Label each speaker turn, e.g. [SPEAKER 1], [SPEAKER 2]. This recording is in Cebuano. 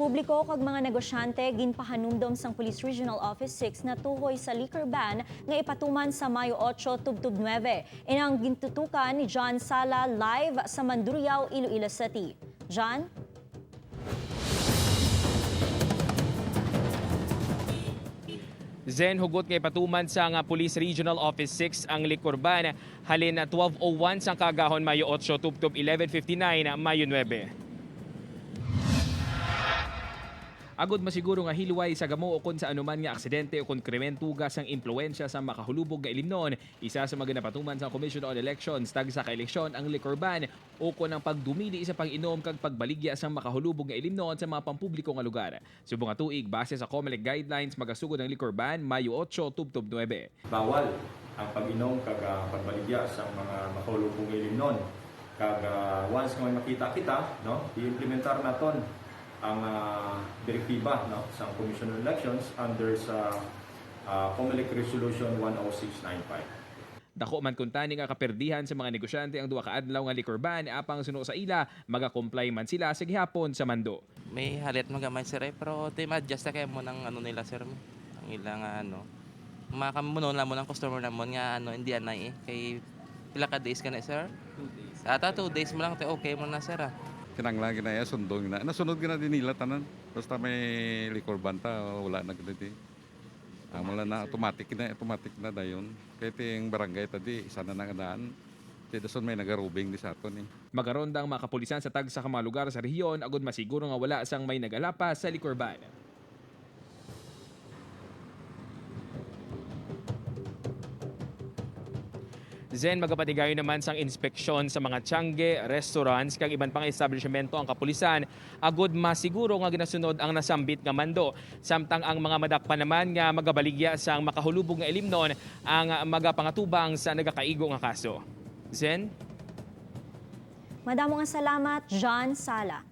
[SPEAKER 1] Publiko kag mga negosyante ginpahanumdom sang Police Regional Office 6 na tuhoy sa liquor ban nga ipatuman sa Mayo 8 tubtub 9. Inang gintutukan ni John Sala live sa Mandurriao, Iloilo City. John?
[SPEAKER 2] Zen, hugot nga ipatuman sa nga Police Regional Office 6 ang liquor ban halin na 12:01 sang kagahon Mayo 8 tubtob 11:59 Mayo 9. Agod masiguro nga hilway sa gamo o kon sa anuman nga aksidente o kon krimen tugas ang impluensya sa makahulubog nga ilimnon, isa sa mga napatuman sa Commission on Elections tag sa kaeleksyon ang liquor ban o kon ang pagdumili sa pag-inom kag pagbaligya sa makahulubog nga ilimnon sa mga pampubliko nga lugar. Subong nga tuig, base sa COMELEC guidelines, magasugod ang liquor ban Mayo 8 tubtob 9.
[SPEAKER 3] Bawal ang pag-inom kag pagbaligya sa mga makahulubog nga ilimnon. Kag once nga may makita kita, no, i-implementar naton ang direktiba, no, sa Commission on Elections under sa COMELEC Resolution 10695.
[SPEAKER 2] Dako man kun tani nga kaperdihan sa mga negosyante ang duha ka adlaw nga liquor ban, apang suno sa ila maga-comply man sila sa gihapon sa mando.
[SPEAKER 4] May halit mo gamay, sir, eh, pero di ma-adjust na kayo mo ng ano nila, sir, mo. Ang ilang ano. Makamuno na mo ng customer namon nga ano hindi anay eh. Kay pila ka days ka na, sir? 2 days. Ata 2 days mo lang te okay mo na, sir, ah.
[SPEAKER 5] Kinanglan ginaya sundon gina. Nasunod gina din nila tanan. Basta may liquor ban ta, wala na gid. Wala na automatic na dayon. Kay ting barangay tadi isa na nangadaan. Ti dason may nagarubing di sa aton eh.
[SPEAKER 2] Magaronda ang mga kapulisan sa tagsa ka mga lugar sa rehiyon agud masiguro nga wala sang may nagalapa sa liquor ban. Zen, magapatigayon naman sang inspeksyon sa mga tiyangge, restaurants, kag iban pang establishmento ang kapulisan agud masiguro nga ginasunod ang nasambit nga mando. Samtang ang mga madakpan naman nga magabaligya sang makahulubog nga ilimnon ang magapangatubang sa nagakaigo nga kaso. Zen?
[SPEAKER 1] Madamo nga salamat, John Sala.